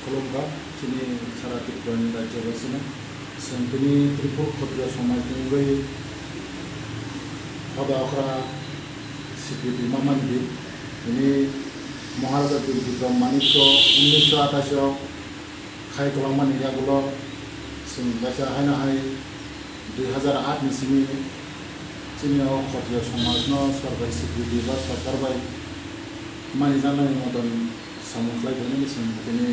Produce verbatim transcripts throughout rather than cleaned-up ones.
Khulumkha chini sara Tripura ni rajya basino. Chwng tini Tripura Khotriya somaj ni wngwi hoda okra sikriti ma mani di. Tini Maharaja Bir Bikram Manikya unnisho athais o khai kwlangmani yagulo chwng kaisa haino hai dui hazar aat ni simi chini o Khotriya somaj no sorkari sikriti ba sorkar bai mani jaknai moton samung khlai tongnai chwng tini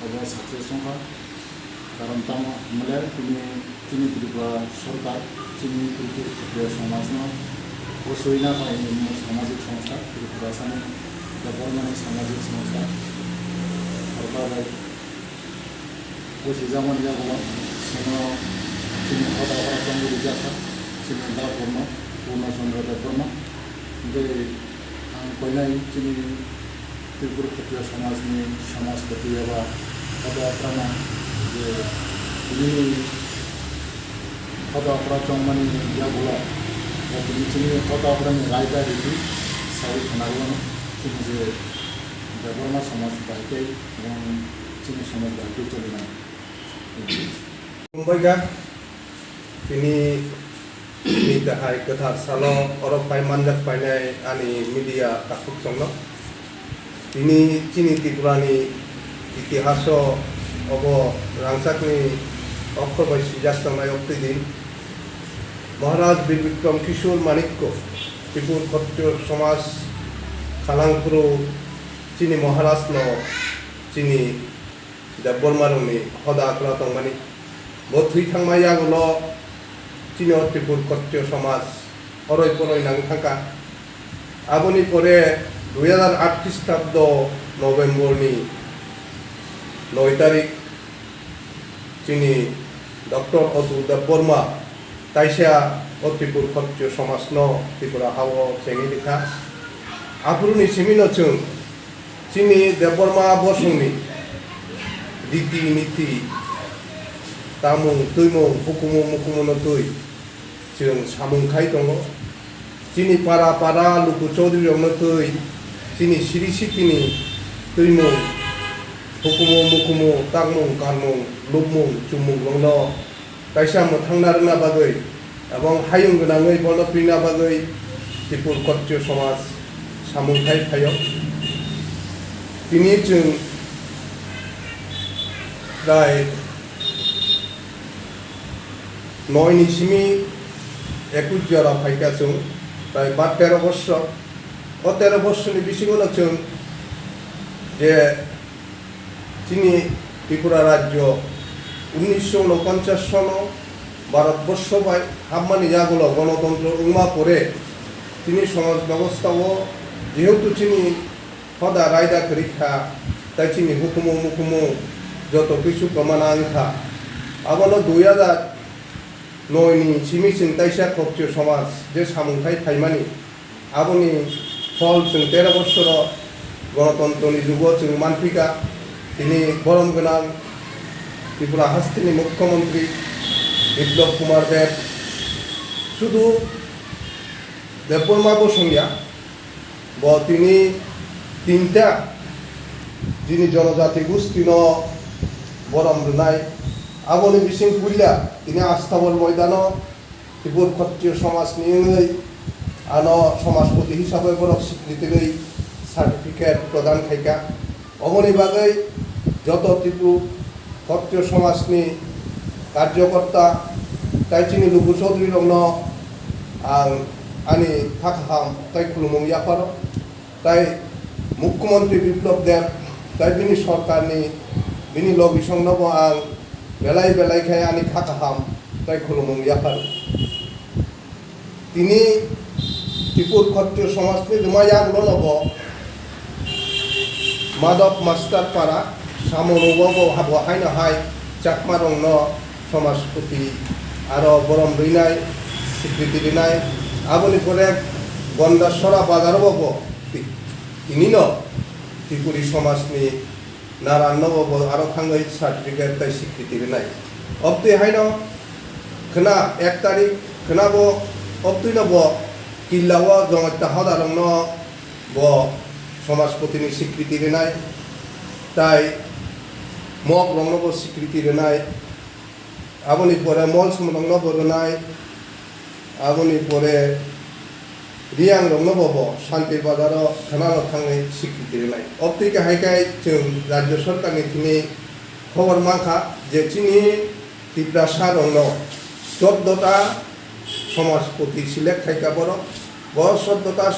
obo success wngkha. Karon tamo hwnmale tini, tini Tripura sorkar chini Tripura Khotriya somajno bwswi naphai samajik songstha, Tripura sani Debbarmani samajik songstha sorkar bai bwswi jakmani yagulo chwngno chini hoda okra chongwi rijak kha chini da Purno, Purno Chandra Debbarma. Hingke ang koinai chini Tripura Khotriya somajni somajpati eba hoda okra no je tini hoda okra chongmani yagulo, tini chini hoda okra ni raida riti sawi khwnarwano chini je Debbarma somaj bai tei chini somaj bai tei choli mano. Khulumbaikha. Tini ni tahai kwthar salo oro phai manjak painai ani media takhuk chongno. Tini chini Tripura ni itihaso obo rangchakni okhor bai swijak tongnai oktwi din. Maharaj Bir Bikram Kishore Manikya Tripura Khotriya somaj khalangphuru chini Maharaj no chini Debbarmarokni hoda okra tongmani. Bo thwi thangma yagulo chini o Tripura Khotriya somaj horoi poroi nang thangkha. Aboni pore dui hazar aat Khristhabdo November ni noi tarik chini Doctor Atul Debbarma taisa o Tripura Khotriya somajno Tripura hao chengwi rikha. Aphuruni simino chwng chini Debbarma bosongni riti niti, tamung twimung, hukumu mukumu no twi chwng samung khai tongo. Chini para para luku chaudhuri rokno twi chini siri sitini twimung, hukumu mukumu, takmung kanmung, lubmung chumung rokno kaisa mwthangna rwna bagwi ebong hayung gwnangwi bono twina bagwi Tripura Khotriya somaj samung khai phaio. Tini chwng prai noi ni simi ekush jora phaikha chwng, prai ba tero bossor. O tero bossor ni bisingo no chwng je chini Tripura rajyo unnisho unoponchas sono Bharat borsho bai hapmani yagulo gonotontro wngma pore chini somaj bebosta o jehetu chini hoda raida kwrwi kha, tai chini hukumu mukumu joto kisu kwmana wngkha. Abono dui hazar noi ni simi chwng taisa Khotriyo somaj je samung khai phaimani, aboni phol chwng tero bossoro gonotontroni jugo chwng manphika. Tini borom gwnang Tripura hasteni Mukhyamantri Biplab Kumar Deb sudu Debbarma bo songya, bo tini tinta jini jonojati gustino borom rwnai. Aboni bising puila tini Astabol moidano Tripura Khotriyo somajni wngwi ano somajpoti hisabe borok sikriti rwi certificate prodan khaikha. Oboni bagwi joto Tripura Khotriyo somajni karjokorta tai chini luku chaudhuri rokno ang ani kha kaham tai khulumung yapharo. Tai Mukhyamantri Biplab Deb tai bini sorkarni bini logisongno bo ang belai belai khe ani kha kaham tai khulumung yapharo. Tini Tripura Khotriyo somajni rwma yagulono bo Madhab Master Para samono bo bo haino hai Chakmarokno somajpoti aro borom rwnai, sikriti rwnai. Aboni pore Gondasora bazaro bo bo ti-, tinino Tripuri somajni Naranno bo bo aro thangwi certificate tai sikriti rwnai. Obtwi haino khwna ek tarik khwna bo obtwino bo killao Jamatia hodarokno bo somajpotini sikriti rwnai. Tai Mok rokno bo sikriti rwnai, aboni pore Molsom rokno bo rwnai, aboni pore Riyang rokno bo bo Shantir Bazar o khana rok thangwi sikriti rwnai. Obtwi khe hai khe chwng Rajya Sarkar ni thini khobor mankha je chini Tiprasa rokno choddo ta Somajpoti select khai kha borok, bo choddo ta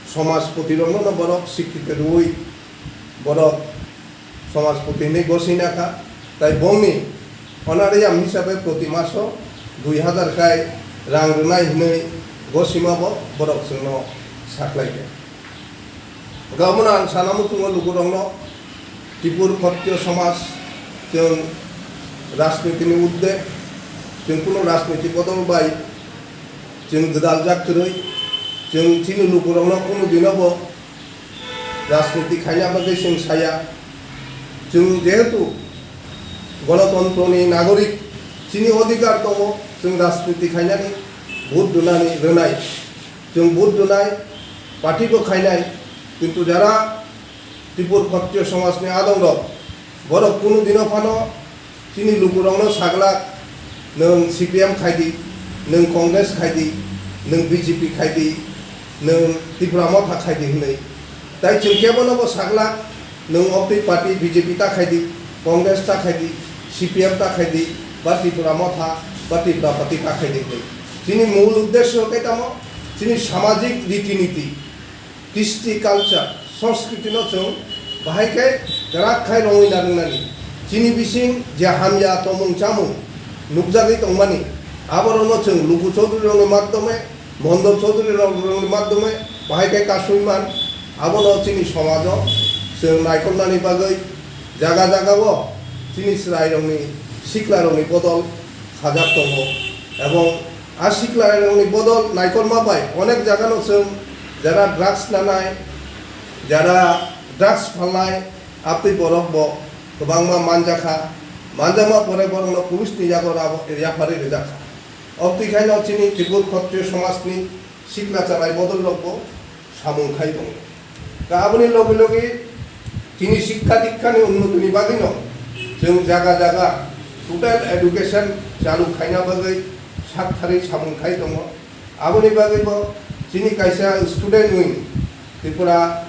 Somajpoti rokno no borok sikriti rwui borok Somajpoti hinwi gosina kha, tai bongni honorarium hisabe proti maso dui hazar khai rang rwnai hinwi gosima bo borok chwngno saklai kha. Gabon ang sana muchungo lukurokno Tripur Khattiyo Somaj chwng rajniti ni udde chwng kuno rajniti bodol bai chwng gwdal jak kwrwi chwng chini lukurokno kuno dino bo rajniti khaina bagwi chwng saya. Chwng jehetu gonotontroni nagorik, chini odhikar tongo, chwng rajniti khainani, vote rwnani rwnai. Chwng vote rwnai, party bo khainai, kintu jara Tripur Khattiyo Somajni adongrok, borok kunu dino phano chini lukurokno saglak, nwng C P M khai di, nwng Congress khai di, nwng B J P khai di, nwng Tipra Motha khai di hwnwi. Tai chwng kebono bo saglak, nwng obtwi party B J P ta khai di, Congress ta khai di, C P M ta khai di, ba Tipra Motha, ba Tipra Party ta khai di hwnwi. Chini mul uddesho khe tamo, chini samajik riti niti, kristi culture, sanskriti no chwng bahai khe kwrak khai rwngwi narwknani. Chini bising je hamya tomung chamung nukjagwi tongmani, aborokno chwng luku chaudhuri rokni maddhome, mondol chaudhuri rokni maddhome bahai khe kasui man. Abono chini somajo chwng naikolnani bagwi jaga jaga o chini chwrairokni, siklarokni bodol khajak tongo, ebong a siklarokni bodol naikolma bai onek jagano chwng jara drugs nanai, jara drugs phalnai, abtwi borok bo kwbangma manjakha, manjakma pore borokno police ni yago rabo-, yapharwi rwjakha. Obtwi khaino chini Tripur Khattiyo Somajni sikla chanai bodol rokbo samung khai tongo. Ka aboni logi logi chini sikha dikhani unnotini bagwino chwng jaga jaga total education chalu khaina bagwi sak thari samung khai tongo. Aboni bagwibo chini kaisa student wing, Tripura,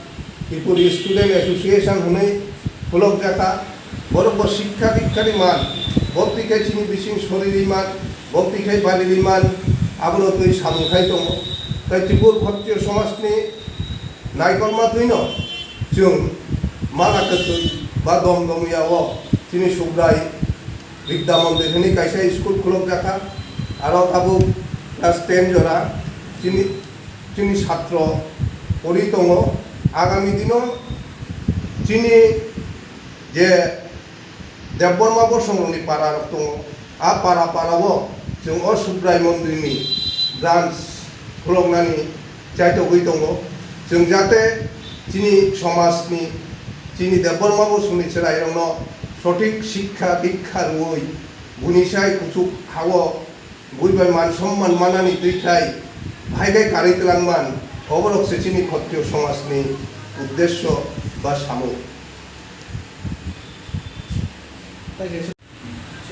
Tripuri Student Association hwnwi khulokjakha. Borokbo sikha dikhani man, botwi khai chini bising soriri man, botwi khai bariri man, abono twi samung khai tongo. Tai Tripur Khattiyo Somajni naikolma twino chwng mala kwtwi ba dom dom ya o chini Subrai Vidya Mandir hwnwi kaisa school khulokjakha. Aro tabuk class ten jora chini, chini satro pori tongo. Agami dino chini je Debbarma bosongrokni para rok tongo. A para para o chwng o Subrai Mandirni branch khuloknani chaitogwi tongo. Chwng jate chini somajni, chini Debbarma bosongni chwrairokno sothik sikha dikha rwui buini sai kuchuk ha-o buibai man somman manani twi khai bahai khai karwi twlang man, oborok se chini Khattiyo somajni uddesyo ba samung.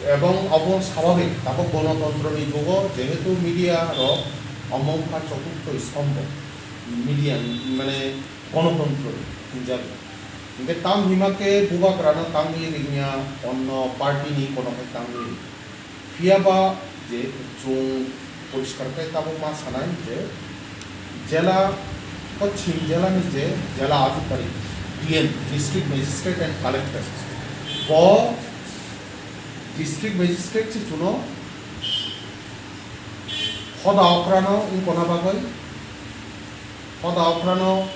Ebong obo swabhabik, tabuk gonotontroni jugo jehetu media rok omo wngkha chotuktho stombho, media mane gonotontro hinjago. Hinkhe tam hima khe bubagrano tangwi ringya, onno party ni kono hai tangwi ringya. Phiya ba je chwng poriskar khe tabuk ma sanai je jela, Poschim jela ni je jela adhikari, D M, District Magistrate and Collector, bo District Magistrate se chuno hoda okrano wngkona bagwi, hoda okrano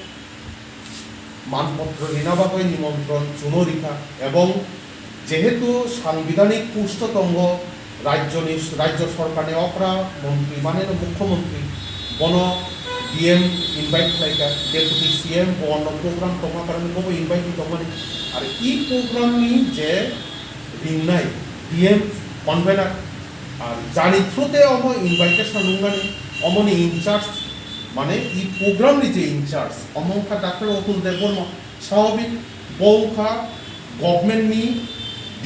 manpotro rina bagwi nimontron chuno rikha, ebong jehetu sangbidhanik post tongo rajyoni, rajyo sorkarni okra montri, mane mukhyamantri, bono D M invite khlaikha, deputy C M bo onno program tongma karone bobo invite tongmani, ar e program ni je ringnai D M convener, ar jani through te omo invitation nungnani, omoni in charge, mane e program ni je in charge, omo wngkha Doctor Atul Debbarma, swabhabik bo wngkha government ni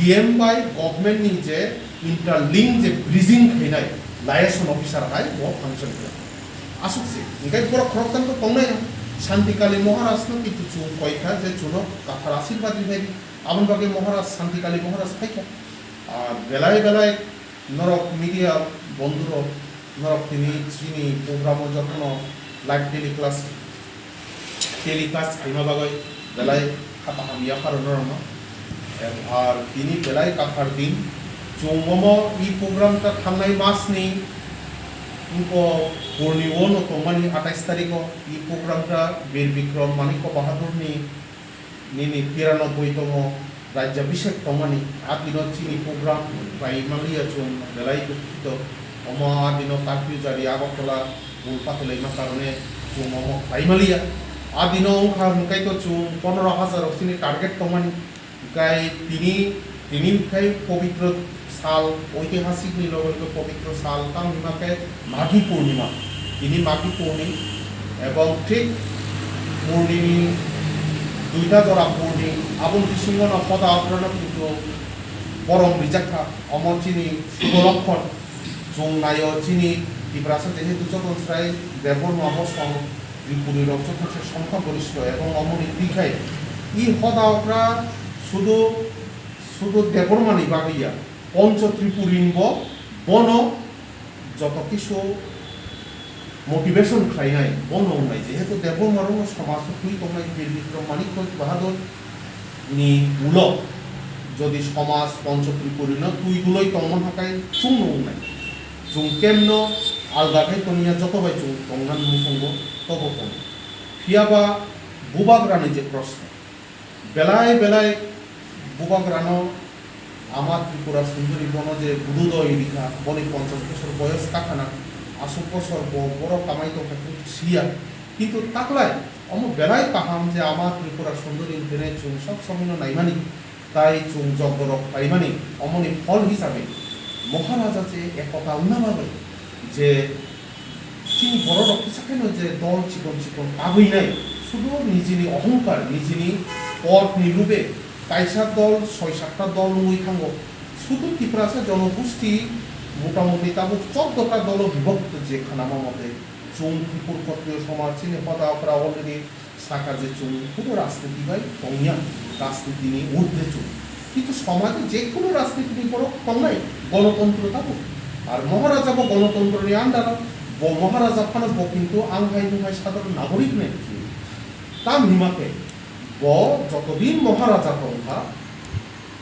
D M bai government ni je interlink je bridging khainai liaison officer hai bo function khlai. Aswk se, hingkai borok khoroktham to tongnai no. Shanti Kali Maharaj no kintu chwng koi kha je chwngno kathar ashirbad rinai di. Aboni bagwi Maharaj, Shanti Kali Maharaj phai kha. Ah, belai belai norok media bondhu rok, norok tini chini program o jotono live telecast, telecast khaima bagwi belai kha kaham yapharo norokno. Ar tini belai kathar din. Chwng omo e program ta thangnai mas ni wngkha purni o no tongmani atais tarikh o e program ta Bir Bikram Manikya Bahadur ni nini tiranoboi tongo, Rajyabhishek tongmani, a dino chini program khlai manliya chwng belai dukhito. Omo a dino curfew jari Agartala bul pathilaima karone chwng omo khlai manliya. A dino wngkha hwnkhe to chwng pondro hazar rok chini target tongmani. Hwnkhe tini, tini hwnkhe pobitro sal, oitihasik ni loge loge pobitro sal, tamo hwnma khe Magi Purnima. Tini Magi Purni ebong thik purnini duita jora purni, aboni bisingo no hoda okra no kintu borom rijak kha. Omo chini Shubho Lokkhan. Chwng naio chini Tiprasa jehetu joto chwrai Debbarma bosong Tripuri rok joto se songkha gorishto ebong omoni twi khai i hoda okra sudu, sudu Debbarma ni bagwi ya, Poncho Tripuri ni bo bono joto kisu motivation khlainai bono wngnai, jehetu Debbarma rokno somaj o twi tongnai Bir Bikram Manikya Bahadur ni ulo jodi somaj Poncho Tripuri no twi duloi tongmon hakai chwngno wngnai. Chwng kemno alda khai tongya, joto bai chwng tongna muchungo tobo tongo. Phiya ba bubagrani je proshno, belai belai bubagrano Ama Tripura Sundori bono je bududoi rikha, boni ponchash bosor boyos kakhana, aswk bosor bo borok kamai tongkha chwng siya. Kintu taklai omo belai kaham je Ama Tripura Sundori hwnkhene chwng sob somoino naimani, tai chwng jogorok khlaimani, omoni phol hisabe Maharaja je ekota wngna bagwi je chini bororok kisa kheno je dol chikon chikon kabui nai, sudu nijini ohongkar, nijini podni lube kaisa dol, soi satta dol wngwi thango. Sudu Tiprasa jonogosti motamuti tabuk choddo ta dolo bibhokto je khnama mote. Chwng Tripur Khotriyo somaj chini hoda okra already sakha je chwng kuno rajniti bai tongya, rajnitini urdhwe chwng. Kintu somajo je kuno rajnitini borok tongnai, gonotontro tabuk. Ar Maharaja bo gonotontroni under o, bo Maharaja phano bo kintu ang hai nung hai sadharon nagorik nai. Tam hima khe bo jotodin Maharaja tongkha,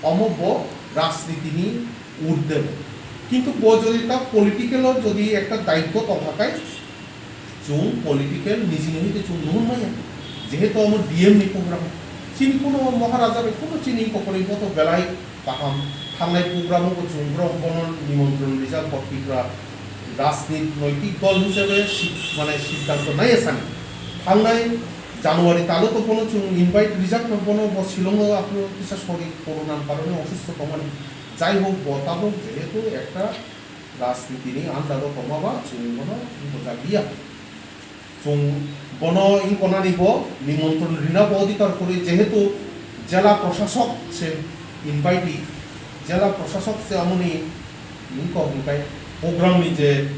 omo bo rajnitini urdhwe. Kintu bo jodi ta political o jodi ekta daitto tongkha kai, chwng political nijini hoite chwng nuhun maya. Jehetu omo D M ni program, chini kuno Maharaja bai kuno chini kokroi bo to belai kaham. Thangnai program o bo chwng borok bono nimontron rijak, bo Tripura rajnit noitik dol hisabe si-, mane siddhanto naiya sani. Thangnai January talo to bono chwng invite rijak no, bono bo Shillong o aphuru kisa sori corona ni karone osustho tongmani. Jai hok, bo tabuk jehetu ekta rajniti ni under o tongma ba chwng bono wngkojak liya. Chwng bono wngkonani bo nimontron rina bo odhikar kwrwi, jehetu jela proshasok se invitee, jela proshasok se amoni wngkok hwnkhe program ni je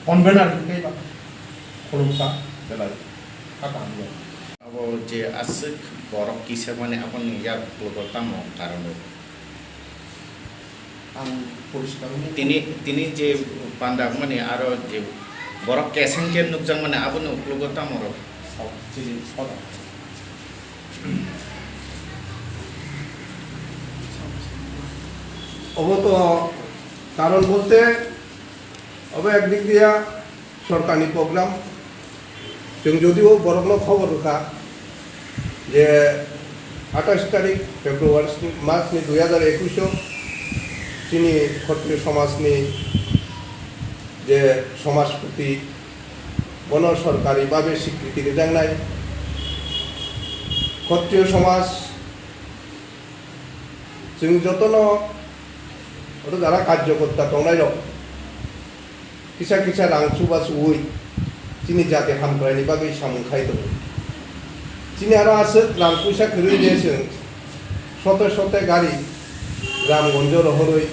convener hwnkhe ba khulumkha belai kha kaham ya. Abo je aswk borok kisa mani aboni yak logo tamo karon rok? Ang poriskar wngwi tini, tini je panda mani aro je borok keseng ke nukjak mani aboni uklogo tamo rok? Sao, chini soda. Obo to karon bolte, obo ekdik dia sorkarni program. Chwng jodio borokno khobor rwkha je atais tarik February mas ni dui hazar ekush o chini Khotriyo somajni je somajpoti, bono sorkari babe sikriti rwjaknai. Khotriyo somaj chwng jotono oro jara karjokorta tongnairok kisa kisa rang chuba chuwi chini jati hamkraini bagwi samung khai tongo. Chini aro aswk rang puisa kwrwi je chwng sote sote gari Gramgonjo rohorwi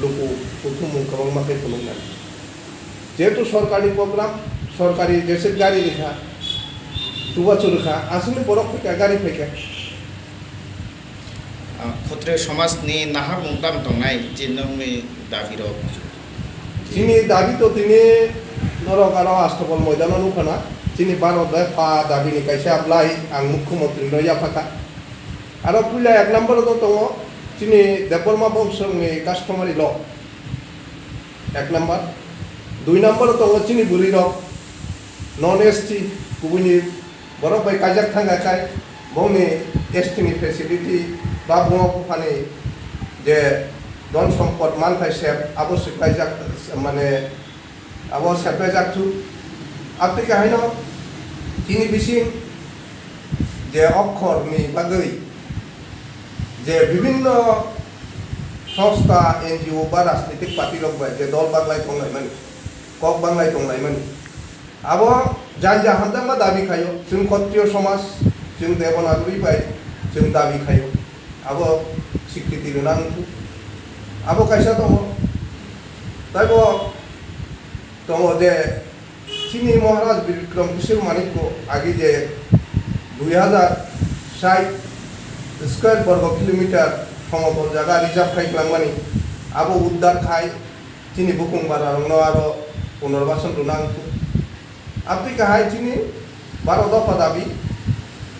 luku kuthumung kwbangma khe phunuknai. Jehetu sorkarni program, sorkari jese gari rikha, chubachu rikha, aswkni borok phaikha, gari phaikha. Ah, khotri somajni naharmung tamo tongnai je nokni dabirok? Chini dabi to tini norok aro Astabol moidano nukha na. Chini Bharat bai pha dabini kaisa ablai ang mukhyamantri no yaphakha. Aro puila ek number o tongo chini Debbarma bongso ni customary law. Ek number. Dui number o tongo chini bwrwi rok non S T kubuini borok bai kaijak thangkha khai bongni S T ni facility ba bungo buphani je don sompot manthai sep abo swklaijak mane abo seplaijak thu. Abtwi khe haino chini bising je okkhor ni bagwi je bibinno songstha, N G O ba rajnitik party rok bai je dol baglai tonglaimani, kok baglai tonglaimani, abo janja hamjakma dabi khaio. Chwng Khatriyo somaj, chwng Devanagari bai chwng dabi khaio. Abo sikriti rwna wngkhu. Abo kaisa tongo. Taibo tongo je chini Maharaj Bir Bikram Kishore Manikko agi je dui hazar sait square borgo kilometer somotol jaga reserve khai kwlangmani, abo uddar khai chini bukung bara rokno aro punarbasan rwna wngkhu. Abtwi kahai chini baro dopha dabi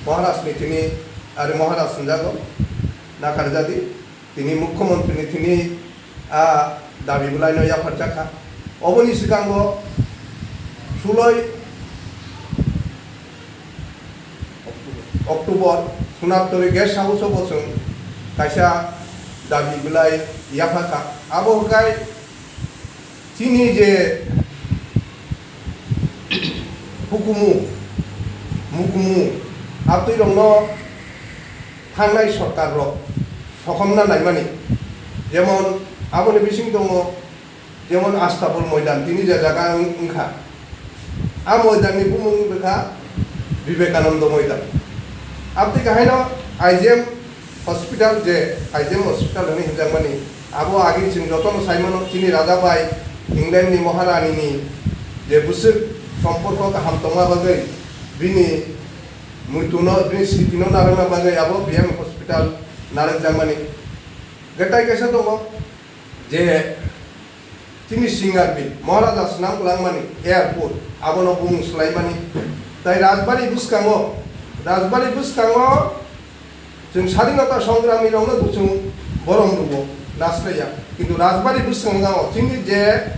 Maharaj ni thini, ari Maharaj hwnjago, nakarjadi. Tini Mukhyamantri ni thini a dabi bwlaino yapharjakha. Oboni swkango suloi October Sunaptori Guest House o bo chwng kaisa dabi bwlai yaphakha. Abo hwnkhe chini je hukumu, mukumu, abtwi rokno thangnai sorkar rok sokomna naimani, jemon aboni bising tongo, jemon Astabol moidan tini je jaga wng-, wngkha, a moidan ni bumung wngkha Vivekananda moidan. Abtwi kahaino I G M hospital je I G M hospital hwnwi hwnjakmani, abo agi chwng jotono saimano chini raja bai England ni Maharani ni je bwswk somporko kaham tongma bagwi bini muituno, bini sitino narwkna bagwi abo V M hospital narwkjakmani. Hwnkhe tai kaisa tongo je chini Singarbil Maharaja swnam kwlangmani airport abono bumung swlaimani. Tai Rajbari bwskango, Rajbari bwskango chwng Sadinota Songramni rokno chwng borom rwo naslaiya. Kintu Rajbari bwskango chini je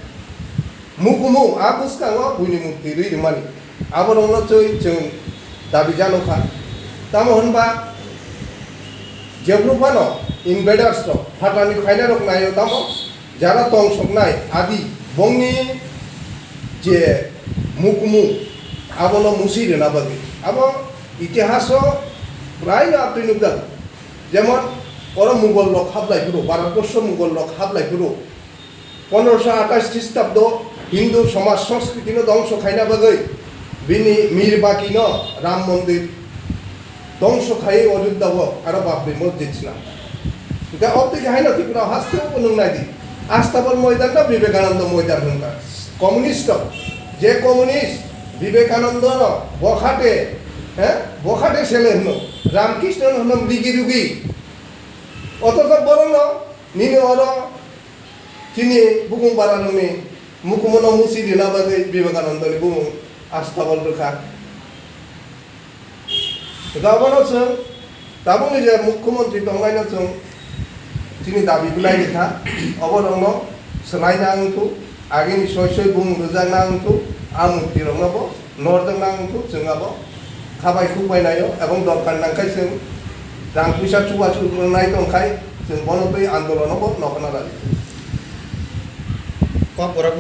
mukumu a bwskango buini murti rwi rwmani. Aborokno twi chwng dabi janokha. Tamo hwnba jephru phano invaders rok phatarni phainai rok naio tamo jara tongsoknai adi bongni je mukumu abono musi rwna bagwi. Abo itihaso praino abtwi nukjago. Jemon oro Mughal rok hablai phuru, Bharatborsho Mughal rok hablai phuru, pondroso atais Khristabdo Hindu somaj songskriti no dongso khaina bagwi bini Mir Baki no Ram Mondir dongso khai Ayodhya o aro Babri Masjid sna. Hwnkhe obtwi khe haino Tripura haste o nung nai di. Astabol moidan no Vivekananda moidan hwnkha. Communist rok, je communist Vivekananda no bokhate, he? Bokhate sele hwno. Ramkrishna no hwno rigi rugi. Othocho borok no nini oro chini bukung bara rokni mukumu no musi rina bagwi Vivekananda ni bumung Astabol rwkha. Hwnkhe obono chwng tabukni je mukhyamantri tongnaino chwng chini dabi bwlai rikha, oborokno swlaina wngthu, agini soi soi bumung rwjakna wngthu, a murti rokno bo norjakna wngthu, chwng abo khabai khukbai naio, ebong dorkar nangkhai chwng rang puisa chubachu rwnai tongkhai chwng bono twi andolono bo nokhorna raji. Kokborok